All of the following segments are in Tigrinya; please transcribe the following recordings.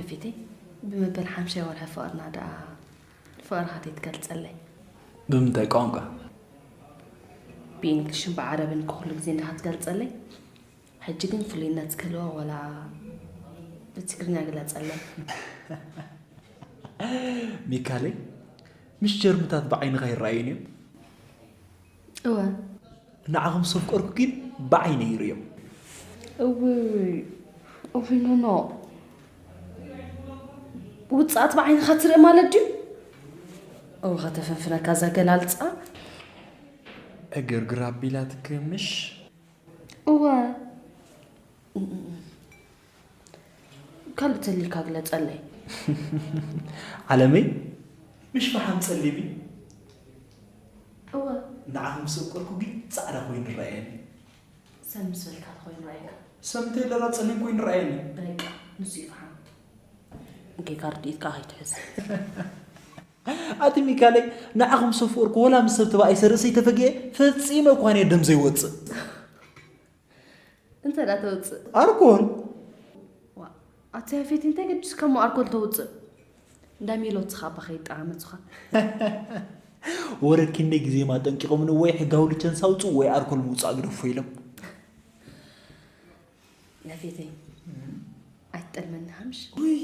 ፊተይ ብመበል ሓምሻይ ወርሒ ፍቕርና ደኣ ፍቕርኻ ተይትገልጸለይ? ብምንታይ ቋንቋ? ብእንግሊሽን ብዓረብን ኩሉ ግዜ እንዲኻ ትገልጸለይ። ሕጂ ግን ፍሉይነት ክህልዎ ወላ ብትግርኛ ግለጸለይ። ሚካለይ፣ ምሽ ጀርምታት ብዓይንኻ ይረኣዩን እዮም? እወ። ንዓኹም ሰፍቀርኩ ግን ብዓይነይ ይርእዮም። እውይ እውይ ኖኖ፣ ውፅኣት ብዓይንኻ ትርኢ ማለት ድዩ? እወ፣ ከተፈንፍነካ እዛ ገላልፃ። ዕግርግር ኣቢላትክ ምሽ? እወ። ካልእ ተሊካ ግለጸለይ። ዓለመይ፣ ምሽ ፈሓም ጸሊም እዩ? እወ። ንዓኹም ሰፍቀርኩ ግን ጻዕዳ ኮይኑ ይረኣየኒ። ሰብ ምስ በልካ ኮይኑ ይረኣየካ። ሰብ እንተይለራ ጸሊም ኮይኑ ይረኣየኒ። በቃ ንሱ ይፈሓም። ጌጋ ርድኢትካ ከይትሕዝ። ኣቲ ሚካለይ፣ ንዓኹም ሰፍቀርኩ ወላ ምስ ሰብ ተባኢሰ ርእሰይ ተፈጊኤ ፈጺመ እኳ እየ ደም ዘይወጽእ። እንተ ደኣ ተውፅእ። ኣርኮል። ዋ፣ ኣቲ ያፌት እንታይ ገዲስካ እሞ ኣርኮል ተውፅእ? እንዳ ሜሎትኻ እባ ከይጠራመጹኻ። ወረ ክንደይ ግዜ ማ ጠንቂቖምኒ ወይ ሕጋዊ ሊቸንስ ኣውፅኡ ወይ ኣርኮል ምውፃእ ግደፎ ኢሎም። ያፌተይ ኣይትጠልመኒ ሃምሽ። ውይ፣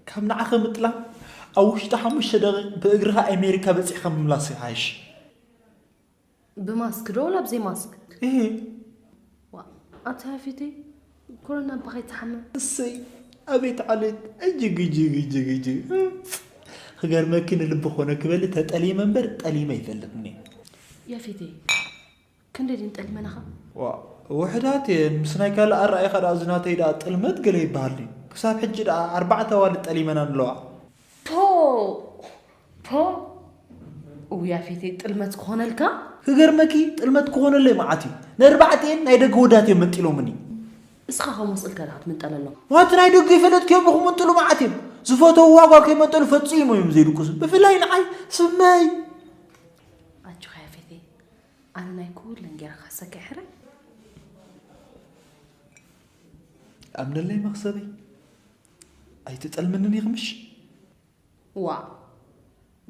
ካብ ንዓኸ ምጥላም ኣብ ውሽጢ ሓሙሽተ ደቂቕ ብእግርኻ ኣሜሪካ በፂሕካ ምምላስ ይሓይሽ። ብማስክ ዶ ወላ ብዘይ ማስክ? እህ። ዋ፣ ኣታ ያፌተይ ኮሮና እባ ከይትሓመም። እሰይ፣ ኣቤት ዓሌት፣ እጅግ እጅግ እጅግ እጅግ። ክገርመኪ ንልቢ ኮነ ክበሊ ተጠሊመ እምበር ጠሊመ ይፈልጥኒ። ያፌተይ ክንደይ ድን ጠሊመናኻ? ዋ፣ ውሕዳት እየን። ምስ ናይ ካልእ ኣረኣይኻ ደኣ ዝናተይ ደኣ ጥልመት ገለ ይበሃል ድዩ? ክሳብ ሕጂ ደኣ ኣርባዕተ ኣዋልድ ጠሊመና ኣለዋ። ፖ ፖ እው ያፌተይ ጥልመት ክኾነልካ? ክገርመኪ ጥልመት ክኾነለይ መዓት እዩ። ነርባዕተኤን ናይ ደገ ወዳት እዮም መንጢሎምኒ። እስኻ ከምኡ ስእልካ ዳ ክትምንጠለሎም? ዋት ናይ ደገ ይፈለጥክዮም ብክምንጥሉ መዓት እዮም። ዝፈተውዋ ጓል ከይመንጠሉ ፈጺሞም እዮም ዘይድቅሱ። ብፍላይ ንዓይ ስመይ። ኣጆኻ ያፌተይ ኣነ ናይ ኩለን ጌራ ካሰካ ይሕረ። ኣምነለይ መኽሰበይ። ኣይትጠልምንን ኢኽምሽ? ዋ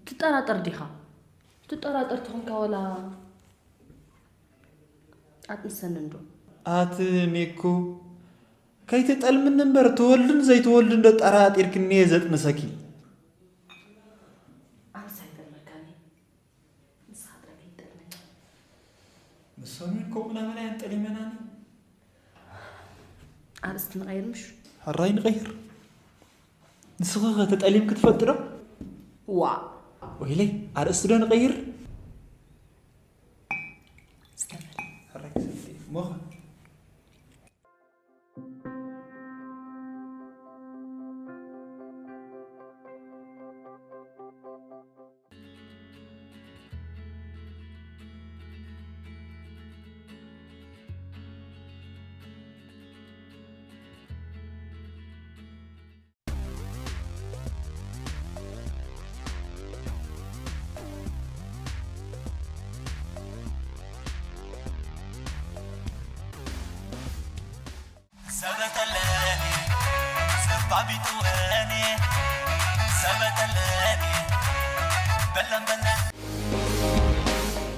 ትጠራጠር ዲኻ? ትጠራጠር ትኾንካ ወላ ኣጥንሰኒ እንዶ። ኣቲ ሚኩ ከይትጠልምኒ እምበር ትወልድን ዘይትወልድን ዶ ጠራጢርክኒ እየ ዘጥንሰኪ። ኣነስ ኣይጠልመካን እየ ንስኻ ጥራይ ከይትጠልመኒ። ንሶም እውን ከምኡ ናበላ እየን ጠሊመናኒ። ኣርእስቲ ንቐይር ምሽ? ሕራይ ንቐይር። ንስኺ ኸ ተጠሊምኪ ትፈልጢ ዶ? ዋእ! ወይለይ ኣርእስቲ ዶ ንቐይር? ዝተበለ። ሕራይ ክሰቲ እሞ ኸ?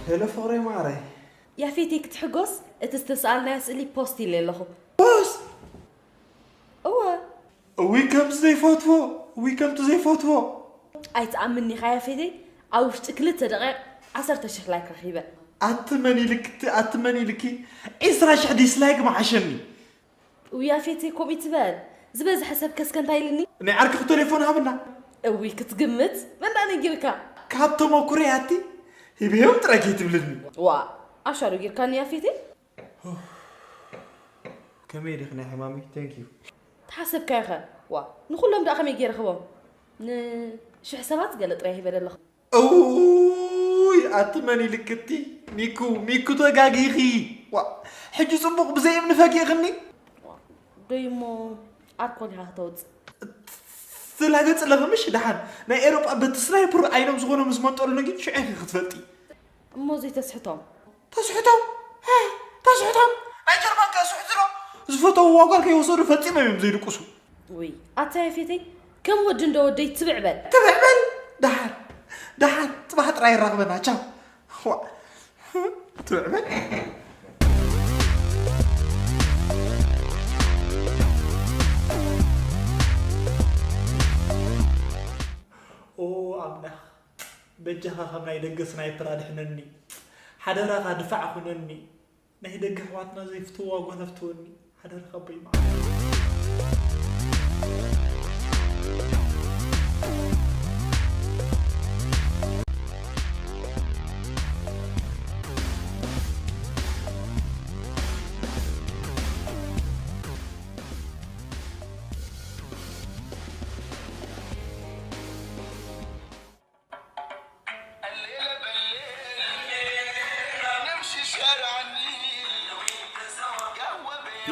ሄሎ ፍቕረይ ማዓረይ። ያፌተይ ክትሕጎስ እቲ ዝተሰኣልናዮ ስእሊ ፖስት ኢለ ኣለኹ። ፖስት? እወ። እውይ ከምቲ ዘይፈትዎ እውይ ከምቲ ዘይፈትዎ። ኣይትኣምን ኢኻ ያፌተይ ኣብ ውሽጢ ክልተ ደቂቕ ዓሰርተ ሽሕ ላይክ ረኺበ። ኣቲ መን ኢልኪ ኣቲ መን ኢልኪ ዒስራ ሽሕ ዲስላይክ ምሓሸኒ። እውይ ያፌተይ ከምኡ ኣይትበል ዝበዝሐ ሰብ ከስከ እንታይ ኢልኒ። ናይ ዓርክኺ ቴሌፎን ሃብና። እውይ ክትግምት መን ደኣ ነጊርካ። ካብ ተመኩረይ ኣቲ ሂበዮም ጥራይ ከይትብልኒ። ዋእ ኣሻሩ ጌርካኒ ያፌተይ። ከመይ ዲኺ ናይ ሕማመይ thank you። ተሓሰብካዮ ከ ዋእ ንኹሎም ደኣ ከመይ ገይረ ክህቦም ንሽሕ ሰባት ገለ ጥራይ ሂበ ደለኹ። እውይ ኣቲ መን ኢልክቲ ሚኩ ሚኩ ተጋጊኺ። ዋእ ሕጂ ጽቡቕ ብዘይ እምኒ ፈጊእኽኒ። ደይሞ ኣርኮል ኢኻ ክተውጽእ። ትላገጽ ኣለኺ ምሽ ደሓን ናይ ኤሮጳ በቲ ስናይፕር ዓይኖም ዝኾኖ ምስ መንጠሉኒ ግን ሽዑ ኢኺ ክትፈልጢ። እሞ ዘይተስሕቶም። ተስሕቶም ተስሕቶም ናይ ጀርመን ከስሕቱ ዶ ዝፈተውዋ ጓል ከይወሰዱ ፈጺሞም እዮም ዘይድቅሱ። ውይ ኣታ ያፌተይ፣ ከም ወዲ እንዶ ወደይ ትብዕ በል። ትብዕ በል። ደሓን ደሓን፣ ጽባሕ ጥራይ ይራኽበና። ቻው። ዋ፣ ትብዕ በል። ኦ ኣምላኽ፣ በጃኻ ካብ ናይ ደገ ስናይፐር ኣድሕነኒ። ሓደራኻ ድፋዕ ኩነኒ። ናይ ደገ ኣሕዋትና ዘይፍትዋ ጓል ኣፍትወኒ። ሓደራኻ ኣቦይ መዓረይ።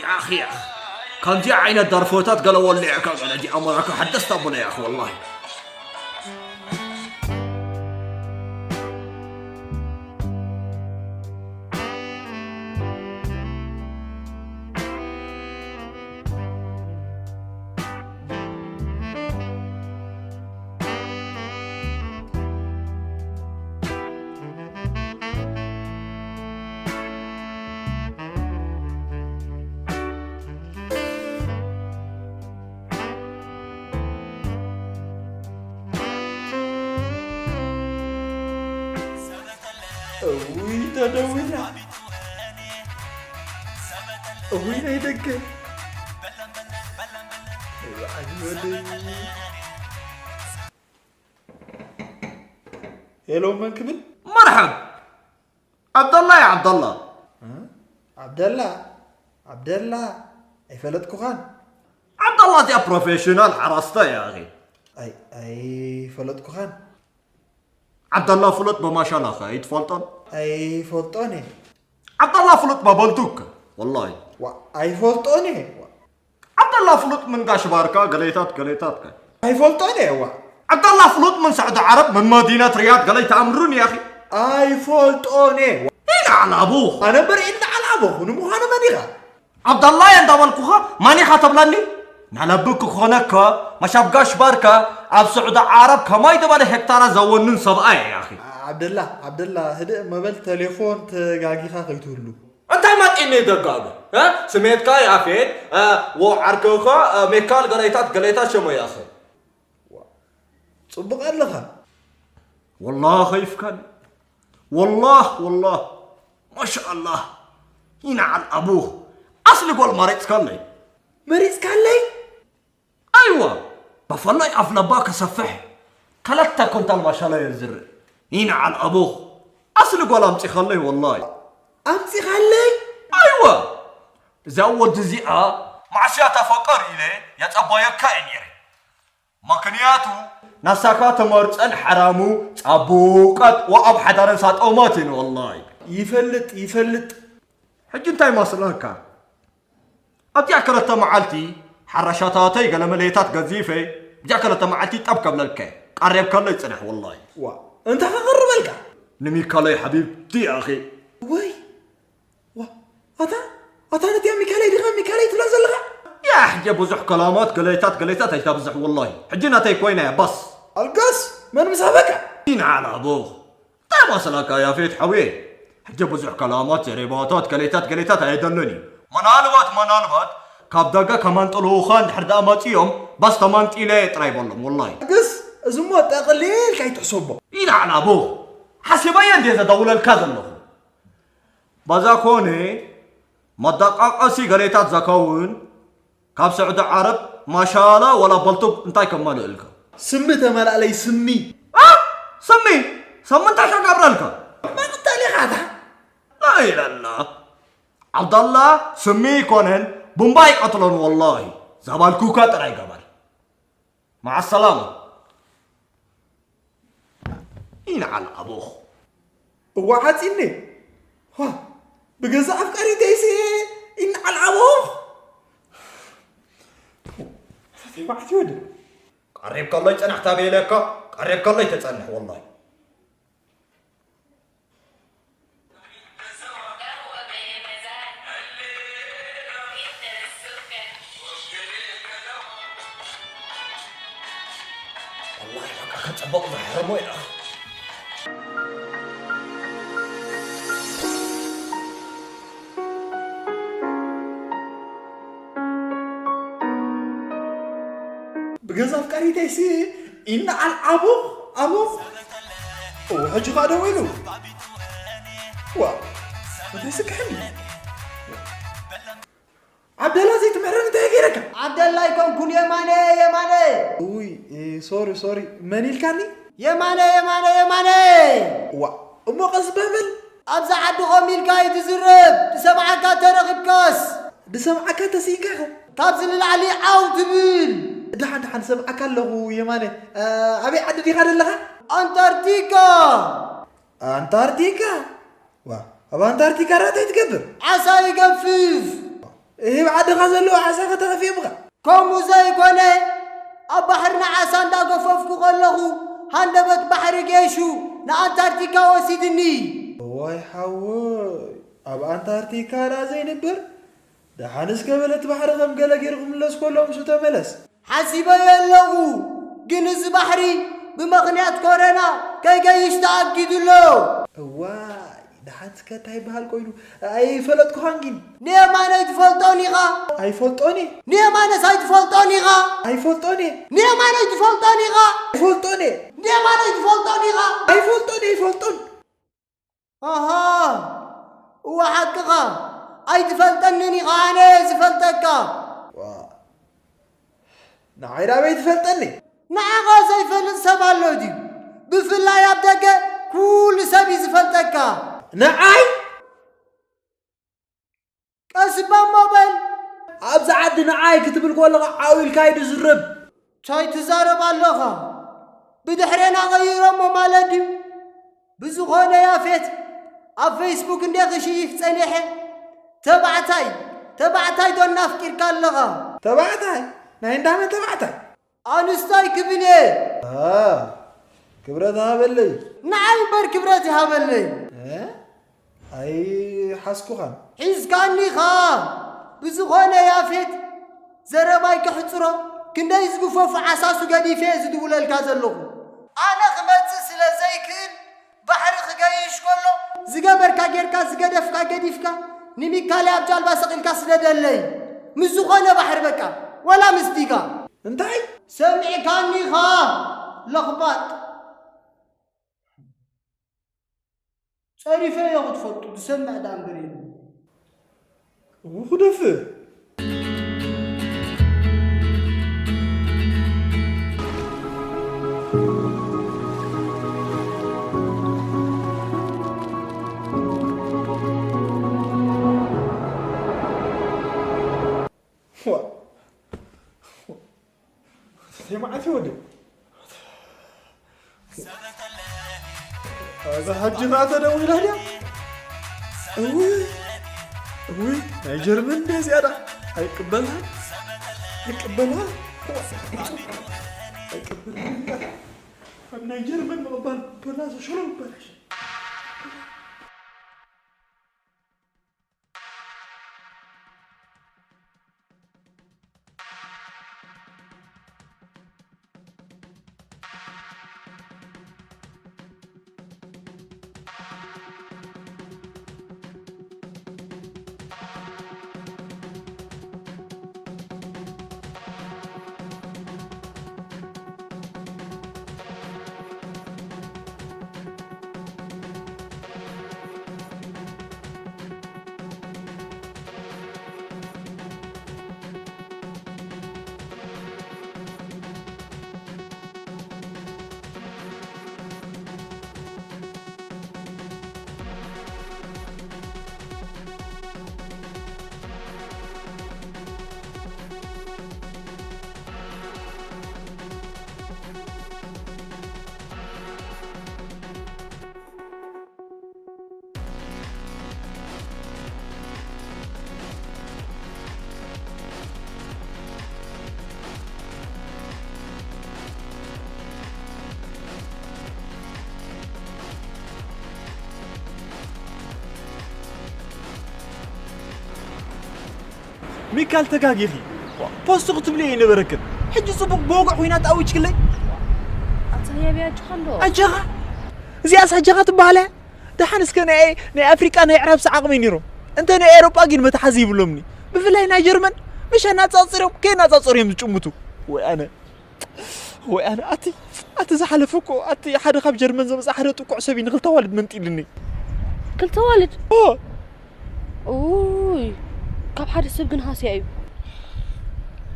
ያኺ ከምዚኣ ዓይነት ደርፎታት ገለ ወሊዕካ ገለ ዲኣሞራካ ሓደስታ ብሎ ያኺ ወላሂ። እውይ ተደዊላ። እውይ ናይ ደገ። ሄሎ መን ክብል? መርሐብ ዓብደላ ያ ዓብደላ። ዓብደላ ዓብደላ ኣይፈለጥኩኻን። ዓብደላ እዚኣ ፕሮፌሽናል ሓራስታይ እያ ኣኺ። ኣይፈለጥኩኻን። ዓብደላ ፍሉጥ ብማሻላኸ ኣይትፈልጦን? ኣይፈልጦን እየ። ዓብደላ ፍሉጥ በበልቱክ ወላሂ። ዋ ኣይፈልጦን እየ። ዓብደላ ፍሉጥ ምን ጋሽ ባርካ ገለይታት ገለይታትከ? ኣይፈልጦን እየ። ዋ ዓብደላ ፍሉጥ ምን ስዑዲ ዓረብ ምን መዲነት ሪያድ ገለይ ተኣምሩን እየ ኣኺ። ኣይፈልጦን እየ። ኢልዓል ኣቡኽ። ኣነ እምበር ኢልዓል ኣቡኽ ንምዃኑ መን ኢኻ? ዓብደላ እየ እንዳበልኩኻ ማን ኢኻ ተብለኒ? ናለብክ ክኾነካ መሻብ ጋሽ ባርካ ኣብ ስዑዲ ዓረብ ከማይ ዝበለ ሄክታራት ዘወንን ሰብኣይ እየ ኣኺ። ዓብደላ ዓብደላ ህድእ እሞ በል ተሌፎን ተጋጊኻ ከይትህሉ። እንታይ ማጢኒ ደጋገ እ ስሜትካ ያፌት እ ወ ዓርከኻ እ ሜካል ገለይታት ገለይታት ሸሞ ያኸ ጽቡቕ ኣለኻ። ወላሂ ከይፍካኒ ወላህ ወላህ ማሻኣላህ ይንዓል ኣቡኽ ኣስሊ ጓል መሪጽካለይ። መሪጽካለይ? ኣይዋ በፈላይ ኣፍ ለባ ከሰፍሕ ከለተ ኮንታል ማሻላ እየ ዝርእ። ይንዓል ኣቡኽ ኣስሊ ጓል ኣምጺኻለይ ወላሂ። ኣምጺኻለይ? ኣይዋ እዛ ወዲ እዚኣ ማዕስያ ተፈቀር ኢለ የጸባየካ እየ ነይረ። ምኽንያቱ ናሳካ ተመርጸን ሓራሙ ጻቡቀት ወኣብ ሓዳረን ሳጠውማት እየን ወላሂ። ይፈልጥ ይፈልጥ። ሕጂ እንታይ መስለካ ኣብዚኣ ክልተ መዓልቲ ሓራሻታተይ ገለመለታት ገዚፈ ብዚኣ ክልተ መዓልቲ ጠብ ከብለልከ ቀሬብከለይ ጽንሕ ወላሂ። ዋ እንታይ ከቕርበልካ? ንሚካለይ ሓቢብቲ ኣኺ። ወይ ዋ ኣታ ኣታ ነቲያ ሚካለይ ዲኻ ሚካለይ ትብላ ዘለኻ? ያ ሕጂ ብዙሕ ከላማት ገለይታት ገለይታት ኣይተብዝሕ ወላሂ ሕጂ ናተይ ኮይና እያ ባስ። ኣልጋስ መን ምሳበካ? ይንዓል ኣቦኽ እንታይ ማሰላካ ያፌት ሓውየ ሕጂ ብዙሕ ከላማት ዘሬባታት ገለይታት ገለይታት ኣየደልን እዩ። መናልባት መናልባት ካብ ደገ ከመንጥልዉኻ እንድሕር ደኣ መጺኦም ባስ ተመንጢለ ጥራይ በሎም ወላሂ። ኣልጋስ እዚሞ ጠቕሊልካ ኣይትሕሰቦ። ይንዓል ኣቦኽ ሓሲበዮ እንድየ ዘደውለልካ ዘለኹ። በዛ ኮነ መደቃቀሲ ገሌታት ዘከውን ካብ ስዑዲ ዓረብ ማሻላ ወላ በልቱብ እንታይ ከማልእልካ። ስሚ ተመላእለይ ስሚ። ስሚ ስሚ እንታይ ከገብረልካ። መቅተል ኢኻ እታ። ላኢላላ ዓብዳላ ስሚ ይኮነን ቡምባ ይቀትሎን ወላሂ ዘባልኩካ ጥራይ ገበር። መዓ ሰላማ። ይንዓል ኣቦኽ። እዋ ዓጺኒ ዋ ብገዛ ኣፍቃሪተይሲ ይንዓል ኣቦኽ። ተባዕትዮ ዶ ቀሪብ ከሎ ይጸናሕ ታበይለካ ቀሪብ ከሎ ይተጸንሕ ወላሂ። በቕዛ ሕርሞ ይኣኽ። ብገዛ ኣፍቃሪተይሲ ይነዓል ኣቦ ኣቦ። እዎ፣ ሕጂ ኸኣ ደዊሉ። ዋ፣ እንታይ ስክሕኒ? ዓብደላ ዘይትምሕረኒ እንታይ ገይረካ? ዓብደላ ኣይኮንኩን የማነ፣ የማነ። ውይ፣ ሶሪ፣ ሶሪ። መን ኢልካኒ? የማነ፣ የማነ፣ የማነ። ዋ፣ እሞ ቀስ በል። ኣብዛ ዓዲ ኸም ኢልካ ኣይትዝረብ። ዝሰምዓካ ተረኺብካስ? ዝሰምዓካ ተስኢንካ ኢኻ። ካብዚ ንላዕሊ ዓው ትብል። ደሓን፣ ደሓን፣ ሰምዓካ ኣለኹ የማነ። እ፣ ኣበይ ዓዲ ዲኻ ዘለኻ? ኣንታርክቲካ። ኣንታርክቲካ? ዋ፣ ኣብ ኣንታርክቲካ ደኣ እንታይ ትገብር? ዓሳ ይገፍፍ። እህብ ዓድኻ ዘለዉ ዓሳ ከተኸፍዮም ኢኻ። ከምኡ ዘይኮነ፣ ኣብ ባሕሪ ንዓሳ እንዳገፈፍኩ ከለኹ፣ ሃንደበት ባሕሪ ጌሹ ንኣንታርክቲካ ወሲድኒ። እዋይ ሓወይ፣ ኣብ ኣንታርክቲካ ደኣ ዘይንበር? ደሓን እስከ በለት ባሕሪ ከም ገለ ገይሩ ክምለስ ከሎ ምስኡ ተመለስ። ሓሲበዮ ኣለኹ፣ ግን እዚ ባሕሪ ብምኽንያት ኮረና ከይገይሽ ተኣጊዱ ኣሎ። እዋይ፣ ደሓን እስከ እንታይ ይበሃል ኮይኑ? ኣይፈለጥኩኻን ግን። ንየማነ ኣይትፈልጦን ኢኻ። ኣይፈልጦን እየ። ንየማነስ ኣይትፈልጦን ኢኻ። ኣይፈልጦን እየ። ንየማነ ኣይትፈልጦን ኢኻ። ኣይፈልጦን እየ። ንየማነ ኣይትፈልጦን ኢኻ። ኣይፈልጦን እየ፣ ኣይፈልጦን። ኣሃ፣ እወ ሓቅኻ። ኣይትፈልጠንን ኢኻ፣ ኣነ እየ ዝፈልጠካ። ዋ፣ ንዓይ ዳበይ ትፈልጠኒ? ንዓኻ ዘይፈልጥ ሰብ ኣሎ ድዩ? ብፍላይ ኣብ ደገ ኩሉ ሰብ እዩ ዝፈልጠካ። ንዓይ? ቀስ እባ እሞ በል። ኣብዚ ዓዲ ንዓይ ክትብል ከለኻ ዓው ኢልካ እዩ ዝዝረብ። ታይ ትዛረብ ኣለኻ? ብድሕሬና ቐይሮሞ ማለት ድዩ? ብዝኾነ ያፌት፣ ኣብ ፌስቡክ እንዴ ክሽይፍ ጸኒሐ፣ ተባዕታይ፣ ተባዕታይ ዶ እናፍቂርካ ኣለኻ? ተባዕታይ? ናይ እንዳመን ተባዕታይ? ኣንስታይ ክብል እየ። አ፣ ክብረት ሃበለይ። ንዓይ እምበር ክብረት ይሃበለይ። እ? ኣይሓዝኩኻን። ሒዝካኒ ኢኻ። ብዝኾነ ያፌት፣ ዘረባይ ከሕጽሮ፣ ክንደይ ዝግፈፉ ዓሳሱ ገዲፈ እየ ዝድውለልካ ዘለኹ። ኣነ ክመጽእ ስለ ዘይክእል፣ ባሕሪ ክገይሽ ከሎ፣ ዝገበርካ ጌርካ፣ ዝገደፍካ ገዲፍካ፣ ንሚካለይ ኣብ ጃልባ ሰቒልካ ስደደለይ። ምስ ዝኾነ ባሕሪ በቃ፣ ወላ ምስ ዲጋ። እንታይ? ሰሚዕካኒ ኢኻ፣ ለኽባጥ። ጸሪፈዮ ክትፈልጡ፣ ዝሰምዕ ደኣ እምበር የለን። እዉ ክደፍእ። ዋ። እንታይ መዓት እዩ ወዲ? እዛ ሕጂ ናተ ደዊላ ድያ? እውይ፣ እውይ፣ ናይ ጀርመን እንደ እዚኣ ዳ ኣይቅበልሃ፣ ኣይቅበልሃ፣ ኣይቅበልሃ። ኣብ ናይ ጀርመን ምቕባል በላ ዘሸሎ ይበላሽ። ሚካል ተጋጊኺ። ፖስት ክትብሊ ኣይነበረክን። ሕጂ ጽቡቕ ብወግዒ ኲናት ኣዊጅክለይ። ኣንተ ህያብ ኣጆኻ እንዶ። ኣጆኻ እዚኣስ ኣጆኻ ትበሃል እያ። ደሓን እስከ ናይ ናይ ኣፍሪቃ ናይ ዕራብሲ ዓቕሚ ነይሮም እንተ ናይ ኤውሮጳ ግን መትሓዚ ይብሎምኒ። ብፍላይ ናይ ጀርመን ምሽ ኣናጻጺሮም ከይናጻጸሩ እዮም ዝጭምቱ። ወይ ኣነ ወይ ኣነ ኣቲ ኣቲ ዝሓለፈ እኮ ኣቲ ሓደ ካብ ጀርመን ዝመጽእ ሓደ ጥቁዕ ሰብ እዩ ንክልተ ኣዋልድ መንጢልኒ። ክልተ ኣዋልድ ኦ ኡይ ካብ ሓደ ሰብ ግን ሃስያ እዩ።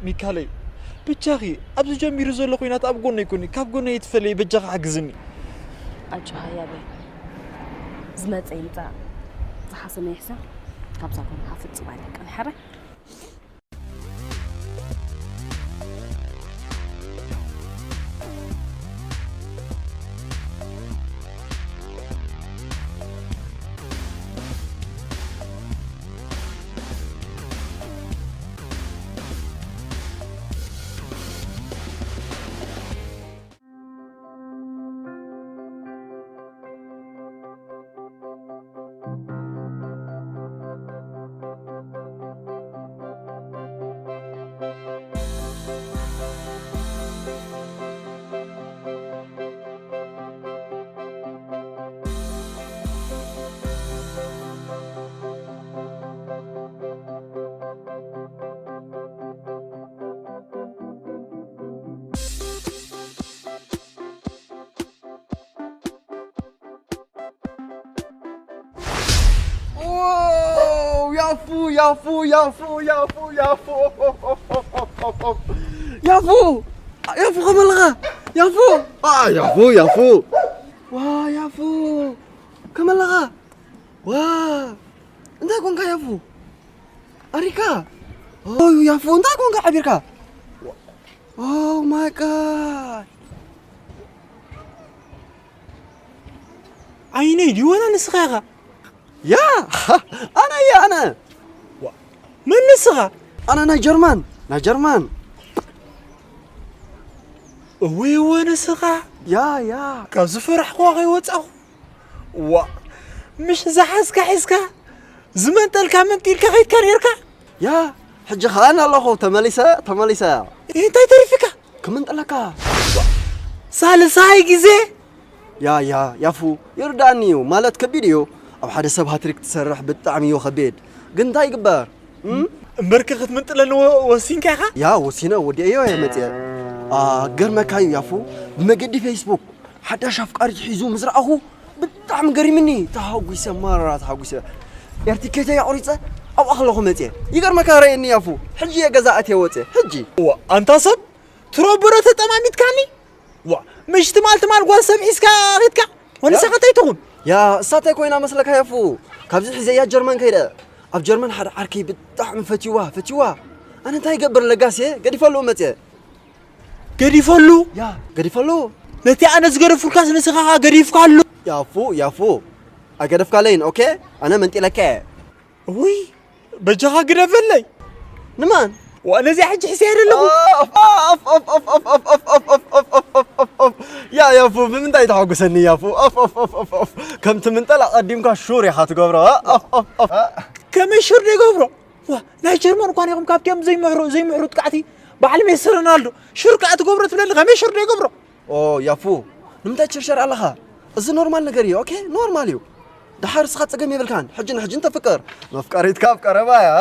ሚካለይ ብቻኺ ኣብዚ ጀሚሩ ዘሎ ኩናት ኣብ ጎነይ ኩኒ ካብ ጎነይ ይትፈለይ በጃኻ ሓግዝኒ። ኣጆኻ ያበይ ዝመፀ ይምፃእ ዝሓሰመ ይሕሰብ። ካብዛ ጎንኻ ፍፅም ኣይለቅን ሕራይ። ያፉ ያፉ ያፉ ያፉ ያፉ ያፉ ያፉ ከመለኻ ያፉ ያፉ ያፉ ዋ ያፉ ከመለኻ ዋ እንታይ ኮንካ ያፉ ኣሪካ ያፉ እንታይ ኮንካ ዓቢርካ Oh my god ዓይነይ ድዩ ወላ ንስኻ ኢኻ? ያ ኣነ እየ ኣነ መን ንስኻ? ኣነ ናይ ጀርመን ናይ ጀርመን እወ እወ ንስኻ ያ ያ ካብ ዝፈራሕኩዋ ከይወፃኹ ዋ ምሽ ዝሓዝካ ሒዝካ ዝመንጠልካ መንጢልካ ከይድካ ነርካ ያ ሕጂ ኸኣ ኣለኹ ተመሊሰ ተመሊሰ እንታይ ተሪፍካ ክምንጥለካ ሳልሳይ ግዜ ያ ያ ያፉ ይርዳእኒ እዩ ማለት ከቢድ እዩ ኣብ ሓደ ሰብ ሃትሪክ ትሰርሕ ብጣዕሚ እዩ ከቢድ ግን እንታይ ይግበር እም? እምበርከ ክትምንጥለኒ ወሲንካ ኢኻ ያ ወሲነ ወዲአዮ እየ መፅአ ገርመካ እዩ ያፉ ብመገዲ ፌስቡክ ሓዳሽ ኣፍቃሪት ሒዙ ምስ ረኣኹ ብጣዕሚ ገሪምኒ ተሃጒሰ ማራ ተሃጒሰ ኤርቲኬተይ ኣቑሪፀ ኣብኣ ከለኹ መፅአ ይገርመካ ረእየኒ ያፉ ሕጂ እየ ገዛ ኣትየ ወፅአ ሕጂ እዋ ኣንታ ሰብ ትሮብሮ ተጠማሚትካኒ ዋ ምሽ ትማል ትማል ጓል ሰብ ሒዝካ ኺድካ ወንሳኸ እንታይ ትኹን ያ እሳታይ ኮይና መስለካ ያፉ ካብዚ ሒዘያ ጀርመን ከይደ ኣብ ጀርመን ሓደ ዓርከይ ብጣዕሚ ፈትዋ ፈትዋ ኣነ እንታይ ይገብር ለጋሴ ገዲፈሉ መፅአ ገዲፈሉ ያ ገዲፈሉ ነቲ ኣነ ዝገደፉልካስ ንስኻ ኸኣ ገዲፍካሉ ያፉ ያፉ ኣይገደፍካለይን ኦኬ ኣነ መንጢለካ እየ ውይ በጃኻ ግደፈለይ ንማን ዋ ነዚኣ ሕጂ ሕስያ ደለኹ ያ ያፉ ብምንታይ ተሓጉሰኒ ያፉ ከምቲ ምንጠል ኣቐዲምካ ሹር ኢኻ ትገብሮ ከመይ ሹር ደይገብሮ ዋ ናይ ጀርመን እኳ ነኹም ካብቲኦም ዘይምሕሩ ዘይምሕሩ ጥቃዕቲ ባዕሊ ሜሲ ሮናልዶ ሹር ከዓ ትገብሮ ትብለኒ ከመይ ሹር ደይገብሮ ኦ ያፉ ንምንታይ ትሽርሸር ኣለኻ እዚ ኖርማል ነገር እዩ ኦኬ ኖርማል እዩ ደሓር እስኻ ጸገም የብልካን ሕጂ ንሕጂ እንተፍቅር መፍቀሪትካ ኣብ ቀረባ እያ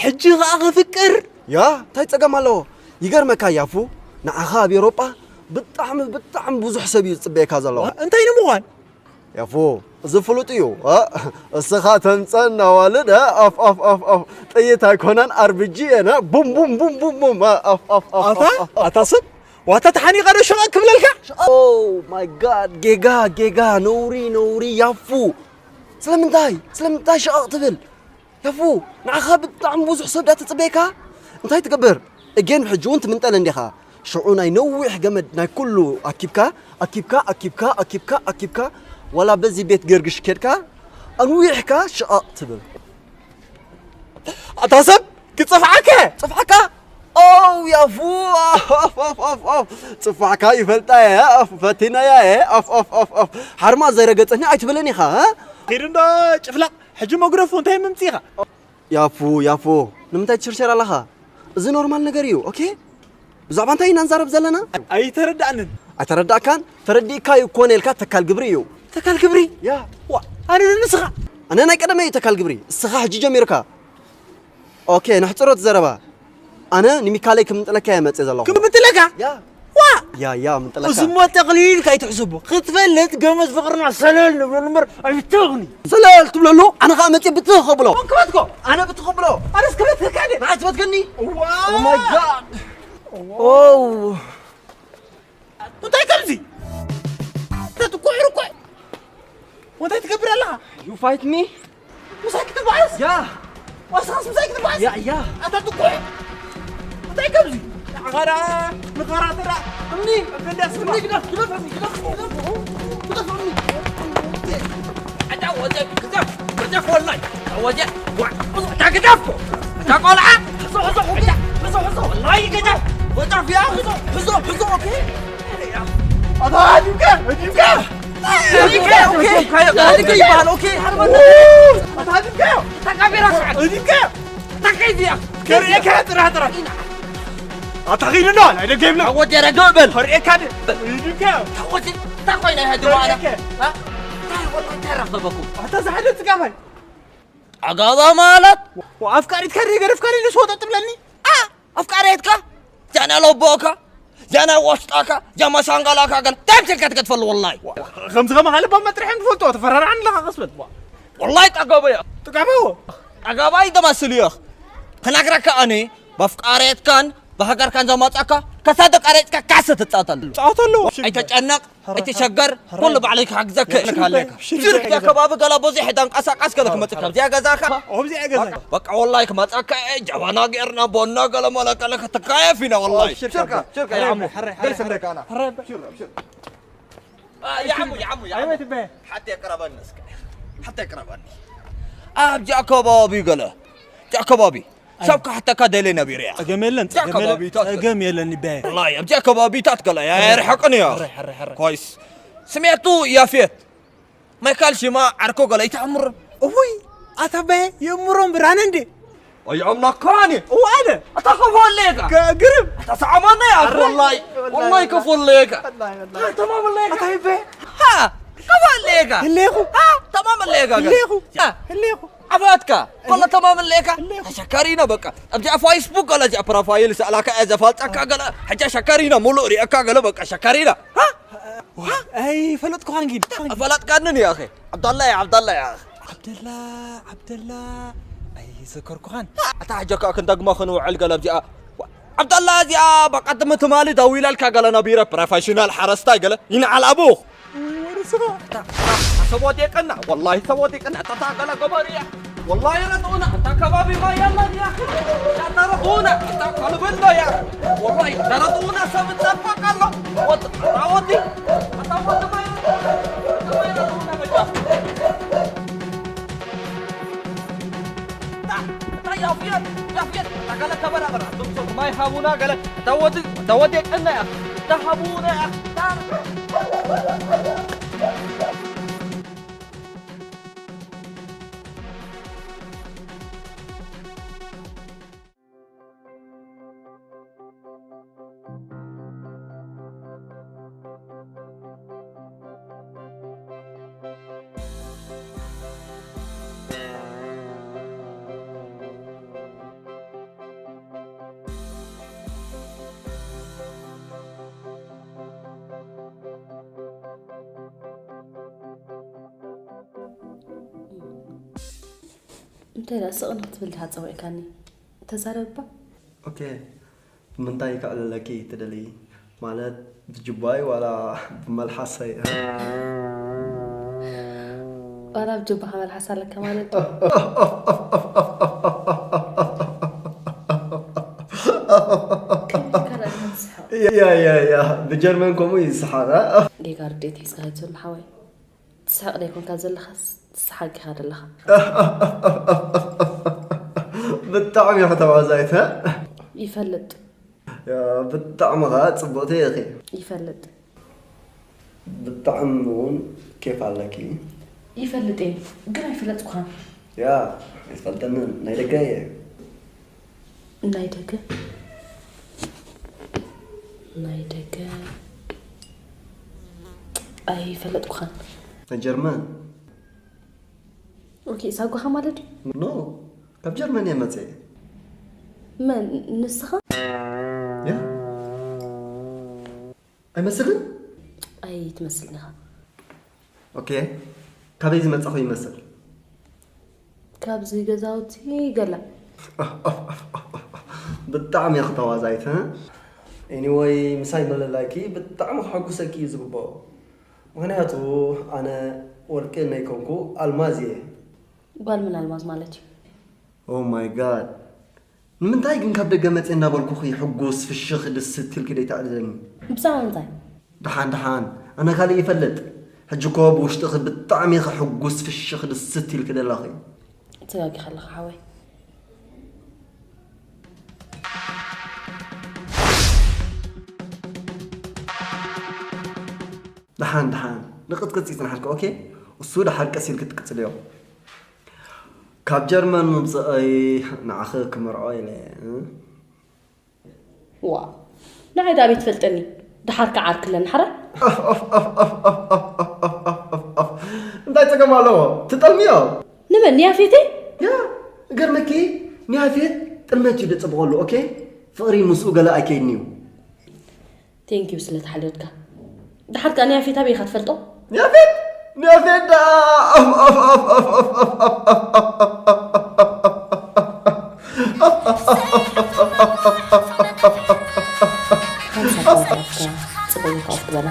ሕጂ ኸዓ ክፍቅር ያ እንታይ ጸገም ኣለዎ ይገርመካ ያፉ ንዓኻ ኣብ ኤሮጳ ብጣዕሚ ብጣዕሚ ብዙሕ ሰብ እዩ ዝጽበየካ ዘሎ እንታይ ንምዃን ያፉ እዚ ፍሉጥ እዩ እስኻ ተምፀን ኣዋልድ ኣፍ ኣፍ ኣፍ ኣፍ ጥይት ኣይኮነን ኣርብጂ የነ ቡም ቡም ቡም ቡም ቡም ኣፍ ኣፍ ኣፍ ኣታ ኣታ ሰብ ዋታ ተሓኒቐ ዶ ሸቐ ክብለልካ Oh my god ጌጋ ጌጋ ነውሪ ነውሪ ያፉ ስለምንታይ ስለምንታይ ሸቐቕ ትብል ያፉ ንዓኻ ብጣዕሚ ብዙሕ ሰብ ዳ ተፅበየካ እንታይ ትገብር እጌን ሕጂ እውን ትምንጠል እንዲኻ ሽዑ ናይ ነዊሕ ገመድ ናይ ኩሉ ኣኪብካ ኣኪብካ ኣኪብካ ኣኪብካ ኣኪብካ ዋላ በዚ ቤት ገርግሽ ኬድካ ኣንዊሕካ ሽቐቕ ትብል ኣታ ሰብ ክፅፍዓከ ፅፍዓካ ኦው ያፉ ጽፋዕካ ይፈልጣ እየ ፈቲናያ እየ ሓርማ ዘይረገፀኒ ኣይትብልን ኢኻ ኪድ እንዶ ጭፍላቕ ሕጂ መጉረፉ እንታይ ምምፅኢኻ ያፉ ያፉ ንምንታይ ትሽርሸር ኣለኻ እዚ ኖርማል ነገር እዩ ኦኬ ብዛዕባ እንታይ ኢና ንዛረብ ዘለና ኣይተረዳእንን ኣይተረዳእካን? ተረዲእካ ይኮነ ኢልካ ተካል ግብሪ እዩ። ተካል ግብሪ? ያ። ዋ፣ ኣነ ንስኻ? ኣነ ናይ ቀደመ እዩ ተካል ግብሪ። እስኻ ሕጂ ጀሚርካ። ኦኬ፣ ንሕጽሮ እቲ ዘረባ። ኣነ ንሚካለይ ክምንጥለካ እየ መጽእ ዘለኹ። ክምንጥለካ? ያ። ዋ! ያ፣ ያ፣ ምንጥለካ። እዚሞ ጠቕሊልካ ኣይትሕስቦ። ክትፈልጥ ገመድ ፍቕርና ሰለል ንብለሉ እምበር ኣይትተኽኒ። ሰለል ትብለሉ፣ ኣነ ኸኣ መጽእ ብትኽ ከብሎ። ክበትኮ? ኣነ ብትኽ ብሎ። ኣነስ ክበትከካ ድየ? ንዓይ ትበትከኒ? ዋ! Oh my God። ኦ። እንታይ ከምዚ? ተትኩዕ ርኩዕ። እንታይ ትገብር ኣለኻ? You fight me? ምሳይ ክትበኣስ? ያ። ዋስኻስ ምሳይ ክትበኣስ? ያ፣ ያ። ኣታ ትኩዕ። እንታይ ከምዚ? ንኻራ፣ ንኻራ ተራ። እምኒ፣ እምኒ እንዳስ እምኒ ግደፍ፣ ግደፍ፣ እምኒ፣ ግደፍ፣ ግደፍ፣ ግደፍ፣ እምኒ። ኣታ ወዘ፣ ግደፍ፣ ግደፍ ወላይ። ኣታ ወዘ፣ ዋ፣ ኣታ ግደፍ እኮ። ኣታ ቆልዓ። ሕዞ፣ ሕዞ፣ ሕዞ፣ ሕዞ፣ ሕዞ፣ ወላይ ግደፍ። ወጣፍ ያ፣ ሕዞ፣ ሕዞ፣ ሕዞ፣ ኦኬ። ኣታ ሃዲምካ፣ ሃዲምካ። ሃዲምካ፣ ኦኬ። ሃዲምካ ይበሃል፣ ኦኬ። ኣታ ሃዲምካ። ኣታ ካሜራ ሰዓት። ሃዲምካ። ኣታ ከይድ እያ። ከርእየካ ጥራሕ ጥራሕ። ኣታ ኺድ እንዶ፣ ናይ ደገ ይብላ። ኣወጀ ረግእ በል። ከርእየካ ድ-፣ ሃዲምካ። ኣታ ወዲ፣ ኣታ ኮይና ይሃዲ ዋላ። ከርእየካ። እ? ኣታ ወላ እንታይ ረኸበኩም? ኣታ ዝሓደ ጽጋማይ። ኣጋባ ማለት? ኣፍቃሪትካ ድየ ገደፍካ ኢሉ ስወጠ ትብለኒ? ኣ፣ ኣፍቃሪትካ? ጃና ለቦካ? ጃና ወሽጣካ? ጃማ ሻንጋላካ ገለ? እንታይ ትልካ ትገድፈሉ ወላይ? ከምዚ ከማኻ ልባ መጥርሕን ትፈልጦ፣ ተፈራርዓን ኣለኻ ቀስ በል። ወላይ ጠገበዮ። ጥጋበዎ። ጠገባይ ደማስልዮኽ። ክነግረካ ኣነ፣ በፍቃሪትካን ብሃገርካን ዘማጻካ፣ ከሳደ ቀረጽካ ካሰ ትጻወተሉ። ጻወተሉ። ኣይተጨነቕ። ሕረ-፣ ኣይትሸገር፣ ሕረ-፣ ኩሉ ባዕለይ ክሓግዘካ እየ። ሽርክ፣ ሽርክ ኣለካ። ሽርክ ሽርክ ኣለካ። ከባቢ ገለ ብዙሕ ተንቀሳቃስ ገለ ክመጽእ ሕረ-፣ ካብዚኣ ገዛኻ። ኣብዚኣ ገዛኻ። በቃ፣ በቃ፣ ወላሂ ክመጸካ እየ። ጀበና ጌርና፣ ቦና ገለ መለ ገለ ክትካየፍ ኢና፣ ወላሂ። ሽርክ ሽርክ፣ ኣለካ። ሽርክ፣ ሕረ-፣ ያሙ። ሕረ-፣ ሕረ-፣ ገለ ስደካ ኣና። ሕረ-፣ ሽርክ፣ ሽርክ። ኣ፣ ያሙ፣ ያሙ፣ ያሙ። ኣይወት በ። ሓቴ ቅረበኒ እስከ። ሓቴ ቅረበኒ። ኣብዚኣ ከባቢ ገለ። ኣብዚኣ ከባቢ። ኣይ። ሰብ ክሓተካ ደልየ ነቢረ እያ። ጸገም የለን፣ እዚኣ ጸገም የለን፣ ከባቢታት ጸገም የለን ይበ። ወላሂ፣ ኣብዚኣ ከባቢታት ገለ እያ፣ ሕረ፣ ኣይርሕቕን እያ። ሕረ፣ ሕረ፣ ሕረ። ኮይስ። ስሜቱ ያፌት። ማይካል ሽማ ዓርኮ ገለ ይተኣምር። እውይ፣ ኣታ በ የእምሮም ብርሃነ እንዴ? ኣይኣምናካን እየ። እዋለ። ኣታ ከፎለየካ። ከ-፣ ግርም። ኣታ ሰዓማና እያ፣ ሕረ፣ ወላሂ። ወላሂ፣ ወላሂ ወላሂ። ከፎለየካ። ወላሂ፣ ወላሂ። ኣታ ተማመለየካ። ኣታ ይበ። ሃ፣ ከፎለየካ። ህሌኹ። ሃ፣ ተማመለየካ። ህሌኹ። ሃ። ህሌኹ። ዓፋትካ፣ ኮሎ ተማም ኣለካ? ኣለኹ። ተሸካሪና በቃ። ኣብዚኣ ፋይስቡክ ገለ እዚኣ ፕሮፋይል ሰኣላካ እያ ዘፋልጠካ ገለ። ሕጃ ሸካሪና ሙሉእ ሪእካ ገለ በቃ ሸካሪና። ሃ? ሃ? ኣይፈለጥኩኻን ግን። ፈለጥካንን እያ ኣኸ። ዓብዳላ እያ፣ ዓብዳላ እያ። ዓብደላ፣ ዓብደላ። ኣይዘከርኩኻን። ኣታ ሕጃ ከኣ ክንደግማ ክንውዕል ገለ ኣብዚኣ። ዓብዳላ እዚኣ በቃ ትም ትማሊ ደዊላልካ ገለ ነቢረ ፕሮፌሽናል ሓረስታይ ገለ ይንዓል ኣቡኽ። ወደ ስራ። ኣታ፣ ኣታ፣ ኣታ ሰብ ወዲቕና፣ ወላሂ ሰብ ወዲቕና፣ ኣታ፣ ኣታ ገለ ገበሩ እያ። ወላሂ ረድኡና፣ ኣታ ከባቢ ማይ ኣላ ድያ? ኣታ ረድኡና፣ ኣታ ከልቢ ኣሎ እያ። ወላሂ ረድኡና ሰብ ይጠበቅ ኣሎ። ወጥ-፣ ኣታ ወዲ፣ ኣታ ወዲ ማይ ኣላ፣ ኣታ ማይ ረድኡና በጃ። እታ፣ እታ ያፍየት፣ ያፍየት፣ እታ ገለ ተበራበራ፣ እቶም ሰብ ማይ ሃቡና ገለ፣ እታ ወዲ፣ እታ ወዲ ቀና እያ፣ እታ ሃቡና እያ፣ እታ እንታይ ደኣ ስቕ ንክትብል ዲኻ ጸዊዕካኒ? ተዛረብ እባ። ኦኬ፣ ብምንታይ ከዕልለኪ ትደልዪ? ማለት ብጅባይ ዋላ ብመልሓሰይ? ዋላ ብጅባኻ መልሓስ ኣለካ ማለት ድዩ? ከመይ ከ ደኣ ትስሕቕ? ያ፣ ያ፣ ያ፣ ብጀርመን ከምኡ ይስሓቕ፣ እ? ጌጋ ርድኢት ሒዝካ ኣይትዘሉ ሓወይ። ትስሕቕ ደይኮንካ ዘለኻስ ትስሓቅ ኢኻ ዘለኻ። ብጣዕሚ ኢኻ ተዋዛይት፣ እ? ይፈልጥ። ያ፣ ብጣዕሚ ኸዓ ጽብቕቲ ኢኺ። ይፈልጥ። ብጣዕሚ እውን ኬፍ ኣለኪ። ይፈልጥ እየ፣ ግን ኣይፈለጥኩኻን። ያ፣ ኣይትፈልጠንን። ናይ ደገ እየ። ናይ ደገ? ናይ ደገ? ኣይፈለጥኩኻን። ናይ ጀርመን? ኦኬ፣ ሳጓኻ ማለት ድዩ? ኖ፣ ካብ ጀርመን እየ መፅኤ። መን? ንስኻ? ያ? ኣይመስልን? ኣይትመስልን ኢኻ። ኦኬ፣ ካበይ ዝመፃኹ ይመስል? ካብዚ ገዛውቲ ገለ። ብጣዕሚ ኢኺ ተዋዛይት። እ? ኤኒወይ፣ ምሳይ ምልላይኪ ብጣዕሚ ከሐጉሰኪ እዩ ዝግብኦ። ምኽንያቱ ኣነ ወርቂ ነይኮንኩ ኣልማዝ እየ። ጓል ምን ኣልማዝ ማለት እዩ? ኦ ማይ ጋድ፣ ንምንታይ ግን ካብ ደገ መፅየ እናበልኩኺ ሕጉስ ፍሽኽ ድስት ኢልኪ ደይተዕልለኒ? ብዛዕባ እንታይ? ደሓን ደሓን፣ ኣነ ካልእ ይፈልጥ። ሕጂ እኮ ብውሽጥኺ ብጣዕሚ ኢኺ ሕጉስ ፍሽኽ ድስት ኢልኪ ዘለኺ። ተጋጊኻ ኣለኻ ሓወይ። ደሓን ደሓን፣ ንቕጽቅጽ ይጽንሓልኪ። ኦኬ፣ እሱ ደሓር ቀስ ኢልኪ ትቅጽልዮ። ካብ ጀርመን ምምጽኣይ ንዓኺ ክምርዖ ኢለ። እ? ዋ፣ ንዓይ ደኣ ኣበይ ትፈልጠኒ? ደሓር ከዓርክለን ሓራ። እንታይ ጸገም ኣለዎ? ትጠልምዮ? ንመን? ንያፌተይ? ያ፣ ገርመኪ፣ ንያፌት ጥልመት እዩ ደጸብቐሉ። ኦኬ፣ ፍቕሪ ምስኡ ገለ ኣይከይድን እዩ። ቴንኪዩ ስለ ተሓለልካ። ደሓር ከኣ ንያፌት ኣበይ ኢኻ ትፈልጦ? ንያፌት፣ ንያፌት ደኣ። ሓንሳብ ባትራፍካ ጽበይ ኢኻ ክትበላ።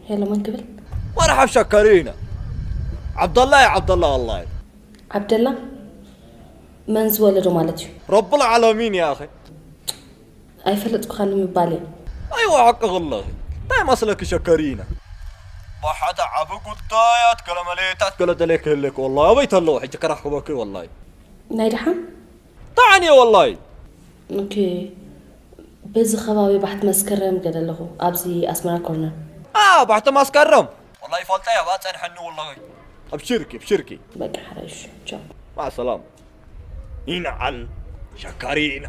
ሄሎ፣ መን ክብል? مرحب شكرينا. عبد الله يا عبد الله والله. ዓብደላ? መን ዝወለዶ ማለት እዩ? رب العالمين يا أخي. ኣይፈለጥኩኻን ንምባል እየ። أيوة حق الله. እንታይ መስለኪ ሸከሪና? ብሓደ ዓቢ ጉዳያት ገለ መሌታት ገለ ደሌ ክህልክ ወላሂ ኣበይ ተለዉ ሕጂ ከራኽበኪ ወላሂ። ናይ ደሓን? ደሓን እየ ወላሂ። ኦኬ። በዚ ከባቢ ባሕቲ መስከረም ገለ ኣለኹ፣ ኣብዚ ኣስመራ ኮርነር። ኣዎ ባሕቲ መስከረም። ወላሂ ይፈልጠ እየ፣ ኣብኣ ጸንሐኒ ወላሂ። ኣብሽርኪ ኣብሽርኪ። በቃ ሓራይ፣ እሺ፣ ቻው። ማዕ ሰላም። ይንዓል ሸካሪና።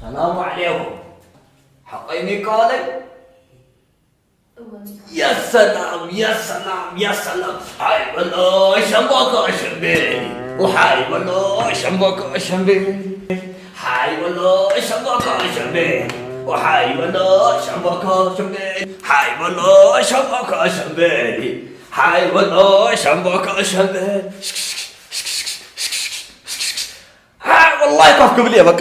ሰላሙ ዓለይኩም። ሓቀይ ሚካለይ። የሰላም የሰላም የሰላም። ሓይ በሎ ሸምበቆ ሸምቤ። ወሓይ በሎ ሸምበቆ ሸምቤ። ሓይ በሎ ሸምበቆ ሸምቤ። ወሓይ በሎ ሸምበቆ ሸምቤ። ሓይ በሎ ሸምበቆ ሸምቤ። ሓይ በሎ ሸምበቆ ሸምቤ። ሓይ ወላሂ ኮፍ ክብል እየ በቃ።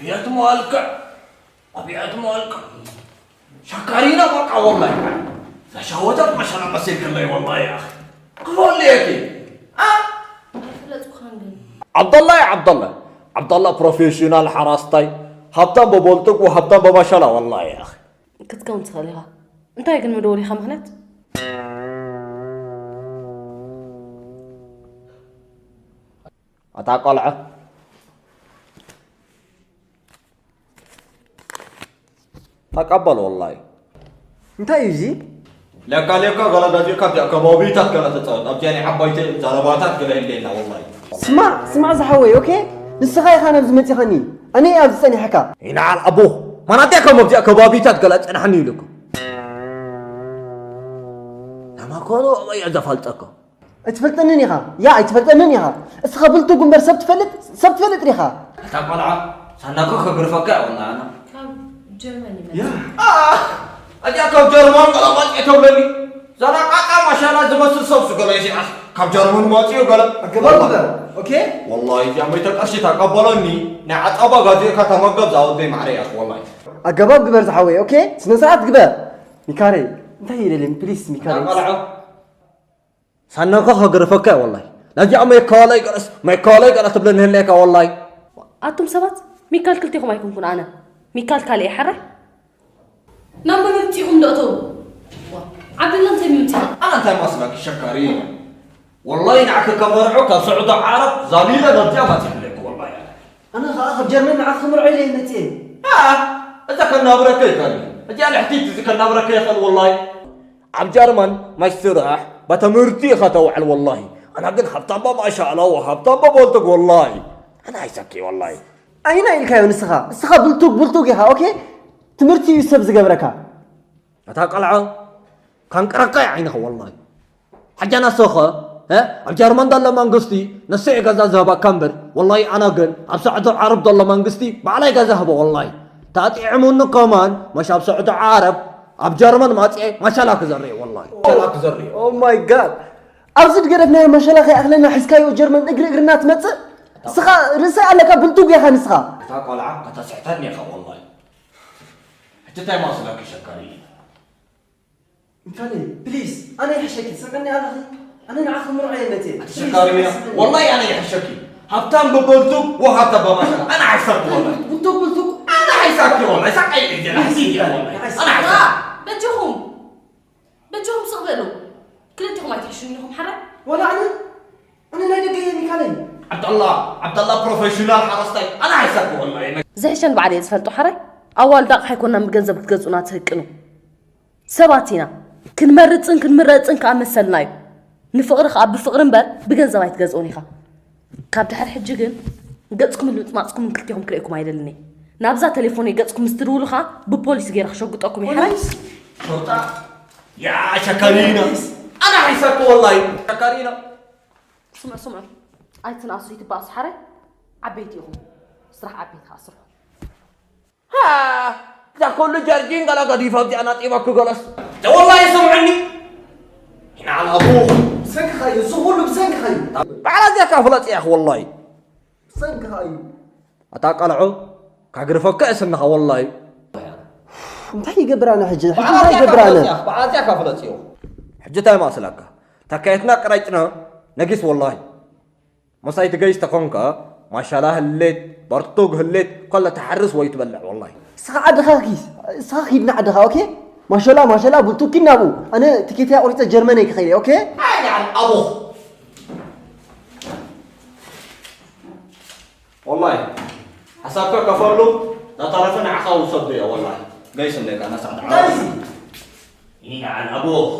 ቤት መልክዕ ኣቤት መልክዕ ሸካሪና በቃ ወላሂ። ተሻወተት መሸላ መሲልክለይ ወላሂ ያ ኣኺ። ክፈለየኪ። ኣ? ኣይፈለጥኩኻን ግን። ዓብደላ ያ ዓብደላ። ዓብደላ ፕሮፌሽናል ሓራስታይ። ሃብታም በቦልጥግ ወሃብታም በመሸላ ወላሂ ያ ኣኺ። ክትከውን ትኽእል ኢኻ። እንታይ ግን መደወሊኻ ምኽንያት? ኣታ ቆልዓ ተቀበል ወላሂ። እንታይ እዩ እዚ? ለካ ለካ ገለ ገዜ ካብዚኣ ከባቢታት ገለ ተጻወት ኣብዚኣ ናይ ዓባይቲ ዘረባታት ገለ ህሌና ወላሂ። ስማዕ ስማዕ ዝሓወይ፣ ኦኬ፣ ንስኻ ኢኻ ናብዚ መጺኻኒ፣ ኣነ እየ ኣብዚ ጸኒሐካ። ይንዓል ኣቦኹ፣ ማናትያ ከም ኣብዚኣ ከባቢታት ገለ ጸንሐኒ ኢሉኩም። ተማኮኖ ኣበይ እየ ዘፋልጠኩም? ኣይትፈልጠንን ኢኻ። ያ ኣይትፈልጠንን ኢኻ። እስኻ ብልቱ ጉንበር ሰብ ትፈልጥ ሰብ ትፈልጥ ዲኻ? ኣታ ቆልዓ ሳናኮ ከግርፈካ እያ ወላ ኣና። ካብ ጀርመን ይመጽእ። ኣዚኣ ካብ ጀርመን ቀለባጭ ተብለኒ ዘናቃቃ ማሻላ ዝመስል ሰብ ስገሎ ይሲዓስ ካብ ጀርመን መፂኡ ገለ ኣገባብ ግበር። ኦኬ። ወላሂ እዚኣ መይተ ቀርሺ ተቀበለኒ። ናይ ዓፃባ ጋዜእካ ተመገብ ዝኣወደይ ማዕረ እያ። ወላሂ ኣገባብ ግበር ዝሓወይ። ኦኬ፣ ስነ ስርዓት ግበር። ሚካሬ እንታይ ይደልም ፕሊስ ሚካሬ። ቆልዓ ሳናንካ ከገርፈካ እያ ወላሂ። ነዚኣ መይካዋላይ ቀለስ መይካዋላይ ቀለስ ትብለኒ ህለካ ወላሂ። ኣቱም ሰባት ሚካል ክልቴኹም ኣይኮንኩን ኣነ ሚካል ካልእ እየ ሓራይ። ናብ መን ምምፂኹም ዶ እተው? ዓብደላ እንታይ ምምፂኻ? ኣነ እንታይ ማስላኪ ሸካሪ። ወላሂ ንዓኺ ከመርዖ ካብ ስዑዲ ዓረብ ዛሊለ ነዚኣ ማፂ ኣለኩ ወላሂ። ኣነ ኸዓ ካብ ጀርመን ንዓኺ ክምርዖ ኢለ እየ መፅየ። ኣኣ እዛ ከናብረካ ይኽእል እየ። እዚኣ ልሕቲት እዚ ከናብረካ ይኽእል ወላሂ። ኣብ ጀርመን ማይ ስራሕ በትምህርቲ ኢኻ ተውዕል ወላሂ። ኣና ግን ሃብታምባ ማሻኣላ ወሃብታምባ ቦልትግ ወላሂ። ኣና ኣይሰኪ ወላሂ። ኣይና ኢልካዮ ንስኻ እስኻ ብልቱግ ብልቱግ ኢኻ ኦኬ። ትምህርቲ እዩ ሰብ ዝገብረካ። ኣታ ቀልዓ ካንቅረካ እዩ ዓይንኻ ወላሂ። ሓጃና ሶኸ ኣብ ጀርመን ዘሎ መንግስቲ ነሱ እዩ ገዛ ዝህበካ እምበር ወላሂ ኣነ ግን ኣብ ስዑዲ ዓረብ ዘሎ መንግስቲ ባዕላይ ገዛ ህበ ወላሂ። ተጥዒሙኒ ከማን መሽ ኣብ ስዑዲ ዓረብ ኣብ ጀርመን ማፅኤ ማሻላ ክዘርእ ወላሂ ማሻላ ክዘርእ። Oh my God ኣብዚ ድገደፍናዮ መሸላ ከይኣኽለና ሒዝካዮ ጀርመን እግሪ እግርና ትመፅእ እስኻ ርእሲ ኣለካ ብልቱግ ኢኻ ንስኻ። እታ ቆልዓ ከተስሕተኒ ኢኻ ወላሂ። ሕጂ እንታይ ማስለኪ ሸካሪ። ሚካለ ፕሊስ ኣነ ይሕሸኪ ትሰምዕኒ ኣለኺ ኣነ ንዓኺ ምርዖ እየ መፅየ ኣቲ ሸካሪ ሚያ ወላሂ ኣነ ይሕሸኪ ሃብታም ብበልቱ ወሃብታ በማሻ ኣነ ሓይሳኪ ወላሂ ቡቱክ ቡቱክ ኣነ ሓይሳኪ ወላሂ ሳቀይ እየ ጀላ ሕሲድ እየ ወላሂ ኣነ ሓይሳኪ በጃኹም በጃኹም ስቕ በሉ ክልቲኹም ኣይትሕሽኒ ኢኹም ሓራይ ወላ ኣነ ኣነ ናይ ደገ እየ ሚካለ ዓብደላ ዓብደላ ፕሮፌሽናል ሓረስታይ ኣነ ሓይሳኪ ወላሂ ዝሕሸን ባዕለይ እየ ዝፈልጦ ሓራይ ኣዋልድ ኣቕሓ ኣይኮናን ብገንዘብ ክትገዝኡና ትህቅኑ ሰባት ኢና። ክንመርጽን ክንምረጽን ከኣ መሰልና እዩ። ንፍቕሪ ከኣ ብፍቕሪ እምበር ብገንዘብ ኣይትገዝኦን ኢኻ። ካብ ድሕሪ ሕጂ ግን ገጽኩምን ምጽማጽኩምን ክልቴኹም ክርእየኩም ኣይደልን እየ። ናብዛ ተሌፎነይ ገጽኩም ምስ ትድውሉ ከኣ ብፖሊስ ገይረ ክሸጉጠኩም እየ። ሕራይ? ፖሊስ? ሾርጣ? ያ ሸካሪና። ኣና ሒሳኩ ወላሂ። ሸካሪና። ስምዑ ስምዑ። ኣይትንኣሱ ይትባኣሱ ሓራይ። ዓበይቲ ኢኹም። ስራሕ ዓበይቲ ከኣ ስርሑ። እዛ ኩሉ ጀርጂን ገለ ገዲፋ ኣብዚኣ ናጢባኩ ገለስ ወላሂ ስምዕኒ ይንዓል ኣቡኹ ብሰንክኻ እዩ እዚ ኩሉ ብሰንክኻ እዩ ባዕላ እዚኣ እካ ፍለጥ እያ ወላሂ ብሰንክኻ እዩ ኣታ ቀልዖ ካግርፈካ እየ ስንኻ ወላሂ እንታይ ይገብር ኣነ ሕጂ እንታይ ይገብር ኣነ ባዕላ እዚኣ እካ ፍለጥ እያ ሕጂ እንታይ ማስለካ ተካየትና ቅረጭና ነጊስ ወላሂ ምሳይ ትገይሽ ተኾንካ ማሻላ ህሌት በርቱግ ህሌት ኮለ ትሓርስ ወይ ትበልዕ ወላሂ እስኻ ዓድኻ ኪስ እስኻ ኪድና ዓድኻ ኦኬ ማሸላ ማሸላ ቡልቱኪን ናብኡ ኣነ ትኬትያ ቆሪፀ ጀርመን እየ ክኸይደ ኦኬ ኣይ ንዓል ኣቦኽ ወላሂ ሓሳብካ ከፈሉ ዳተረፈ ንዓኻ ውሰዱ እያ ወላሂ ገይሽ እንደ ቃና ሳዕዳ እንታይ እዚ ይንዓል ኣቦኽ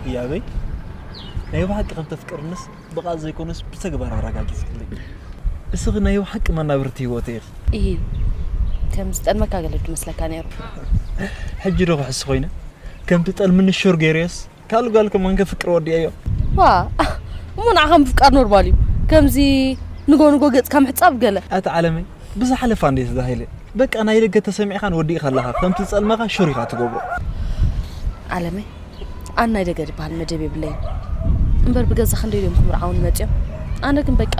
ህያበይ ናይ ብሓቂ ከም ተፍቅርንስ ብቓል ዘይኮነስ ብተግባር ኣረጋጊጽክለይ። እስኺ ናይ ብሓቂ መናብርቲ ህይወተይ ኢኺ። ኢሂ ከም ዝጠልመካ ገለ ድመስለካ ነይሩ። ሕጂ ዶ ክሕስ ኮይነ? ከም ትጠልምኒ ሹር ገይረዮስ ካልእ ጓል ከማን ከፍቅር ወዲአዮ። ዋ እሞ ንዓኻ ምፍቃር ኖርማል እዩ። ከምዚ ንጎ ንጎ ገጽካ ምሕጻብ ገለ። ኣቲ ዓለመይ ብዝሓለፋ እንዴ ተዛሂለ በቃ ናይ ደገ ተሰሚዕካን ወዲእካ ኣለኻ ከምቲ ዝጸልመኻ ሹር ኢኻ ትገብሮ። ዓለመይ ኣነ ናይ ደገ ዝበሃል መደብ የብለይን እምበር ብገዛ ክንደይ ድዮም ክምርዓውኒ መጺኦም ኣነ ግን በቃ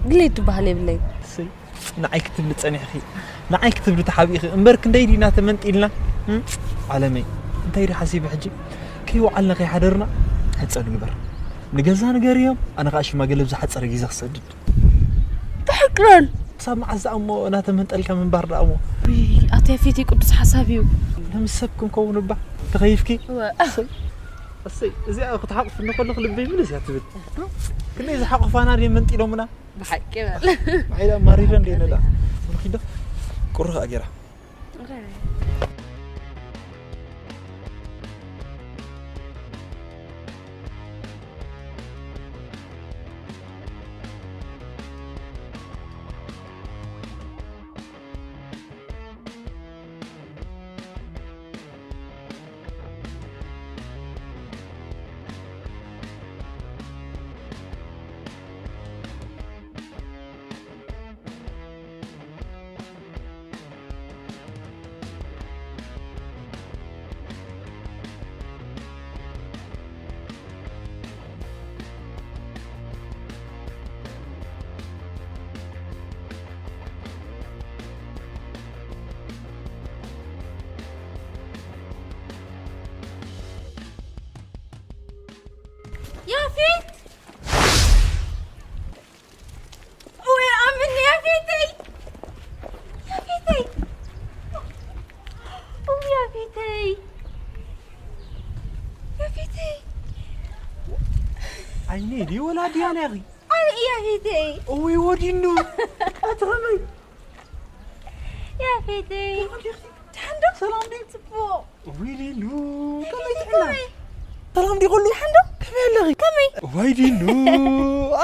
ድሌት ዝበሃል የብለይን። እሰይ ንዓይ ክትብሊ ጸኒሕኺ ንዓይ ክትብሊ ተሓቢእኺ እምበር ክንደይ ዲና ተመንጢልና እም? ዓለመይ እንታይ ዲ ሓሲበ ሕጂ ከይወዓልና ከይሓደርና ሕጸ ንግበር ንገዛ ንገርዮም ኣነ ከዓ ሽማግለ ብዝሓጸረ ግዜ ክሰድድ ተሕቅረን ክሳብ መዓስ ደኣ እሞ እናተመንጠልካ ምንባር ደኣ እሞ ውይ ኣቶ ያፌት ቅዱስ ሓሳብ እዩ። ንምስ ሰብ ክንከውን እባ ተኸይፍኪ። እወ። እሰይ፣ እዚኣ ክትሓቑፍኒ ከለኹ ልበይ ምልስ እያ ትብል። ክንደይ ዝሓቑፋና ድየ መንጢሎምና። ብሓቂ በል። ማይዳ ማሪረ እንደ ነዳ። ምኪዶ ቁርኻ ገይራ። ያፌት! ወይ ኣምን ያፌተይ! ያፌተይ! ኡ ያፌተይ! ያፌተይ! ዓይነይ ድዩ ወላ ድያ ነኺ? ኣነ ያፌተይ! እውይ ወዲኑ። ኣትኸመይ? ያፌተይ! ደሓን ዶ? ሰላም ድዩ? ጽቡቕ! እውይ ዲሉ። ከመይ ትሕና? ከመይ? ሰላም ድዩ ኩሉ? ደሓን ዶ? ከመይ ኣለኺ? ከመይ? እዋይ ዲሉ።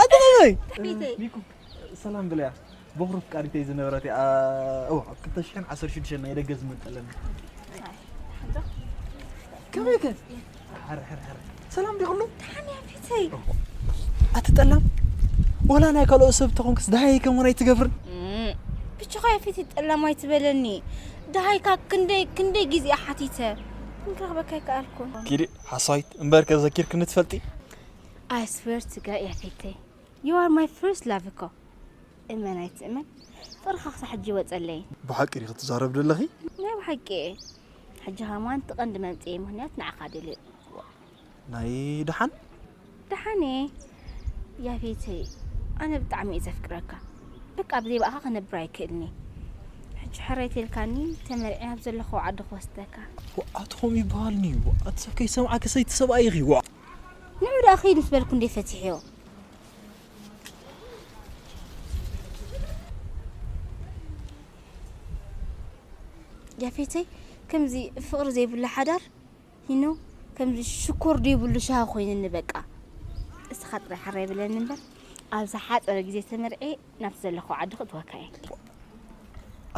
ኣትኸመይ? ያፌተይ! ሚኩ ሰላም ብለያ። ቦኽሪ ፍቃሪተይ ዝነበረት እያ። እዋ ኣብ ክልተ ሽሕን ዓሰርተ ሽዱሽተን ናይ ደገ ዝመጠለኒ። ከመይ ከ? ሕር ሕር ሕር። ሰላም ድዩ ኩሉ? ደሓን ያፌተይ! ኣቲ ጠላም ወላ ናይ ካልኦት ሰብ ተኾንክስ ደሃይ ከሞን ኣይትገብርን። ብቻኻ ያፌተይ ጠላም ኣይትበለኒ። ደሃይካ ክንደይ ክንደይ ግዜ ሓቲተ ክንረኽበካ ኣይከኣልኩን። ኪዲ ሓሳዊት እምበር ከዘኪርክኒ ትፈልጢ። I swear to God ያፌተይ፣ you are my first love እኮ። እመን ኣይትእመን ፍቕርኻ ክሳብ ሕጂ ይወፀለይ። ብሓቂ ዲኺ ትዛረብ ዘለኺ? ናይ ብሓቂ እየ። ሕጂ ከማን እቲ ቀንዲ መምፅኢ ምኽንያት ንዓኻ ደልየ። ናይ ደሓን? ደሓን እየ ያፌተይ፣ ኣነ ብጣዕሚ እየ ዘፍቅረካ። በቃ ብዘይ ብኣኻ ክነብር ኣይክእልኒ። ሕጂ ሕራይ ተልካኒ ተመርዒ ናብ ዘለኽዎ ዓዲ ክወስደካ። ኣትኹም ይበሃልኒ። ኣቲ ሰብ ከይሰምዓኪ ሰይቲ ሰብኣይ ኢኺ። ዋ ንዑ ደኣ ኺድ ምስ በልኩ እንዴ ፈቲሕዮ። ያፌተይ ከምዚ ፍቕሪ ዘይብሉ ሓዳር ሂኖ ከምዚ ሽኮር ዘይብሉ ሻሂ ኮይንኒ በቃ። እስኻ ጥራይ ሓራይ ብለኒ እምበር ኣብ ዝሓፀረ ግዜ ተመርዒ ናብቲ ዘለኹ ዓዲ ክእትወካ እየ።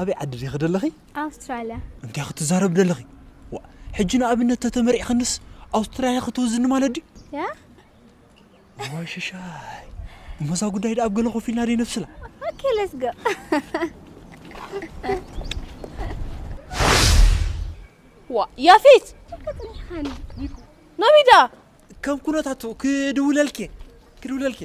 ኣበይ ዓዲ ዲኺ ዘለኺ? ኣውስትራልያ። እንታይ ክትዛረብ ዘለኺ? ዋ ሕጂ ንኣብነት ተተመሪዕኽንስ ኣውስትራልያ ክትወዝኒ ማለት ድዩ? ያ ዋይ ሽሻይ እሞዛ ጉዳይ ደኣ ኣብ ገለ ኮፍ ኢልና ደይ ነብስላ። Okay, let's go. ዋ ያፌት ጥንሓን ናበይ ደኣ? ከም ኩነታቱ ክድውለልኬ ክድውለልኬ